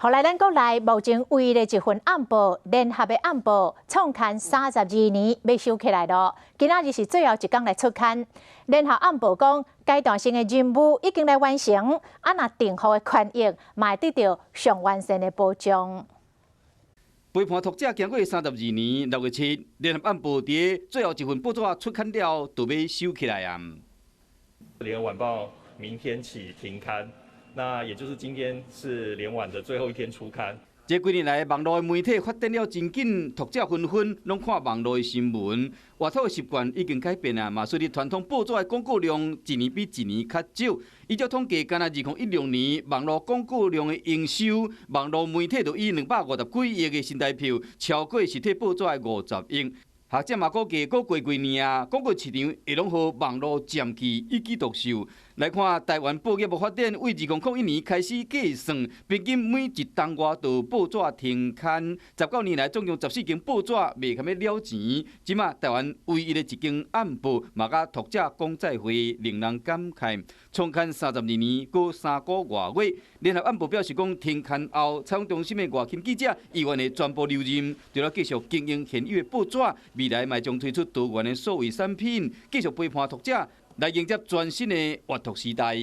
予來咱國內目前唯一的一份暗報，聯合的暗報創刊32年欲收起來囉。今仔日是最後一工來出刊。聯合暗報講，階段性的任務已經來完成，啊若訂戶的權益嘛會得著上完善的保障。陪伴讀者經過32年，6月7，聯合暗報佇最後一份報紙出刊了，就欲收起來啊。聯合晚報明天起停刊。那也就是今天是聯晚的最後一天出刊。這幾年來，網路媒體發展了真緊，讀者紛紛攏看網路的新聞，閱讀的習慣已經改變啊。嘛，隨著傳統報紙的廣告量一年比一年較少。依照統計，干焦2016年網路廣告量的營收，網路媒體就以250幾億的新台票，超過實體報紙的50億。學者嘛估計，閣過幾年啊，廣告市場會攏予網路佔去，一枝獨秀。來看台灣報業的發展，對2001年開始計算，平均每一冬外就報紙停刊。19年來，總共14間報紙賣堪欲了錢。這馬台灣唯一的一間暗報，嘛共讀者講再會，令人感慨。創刊32年，閣3個外月，聯合暗報表示講，停刊後，採訪中心的外勤記者依然會全部留任，除了繼續經營現有的報紙，未來嘛將推出多元的數位產品，繼續陪伴讀者來迎接全新的閱讀時代。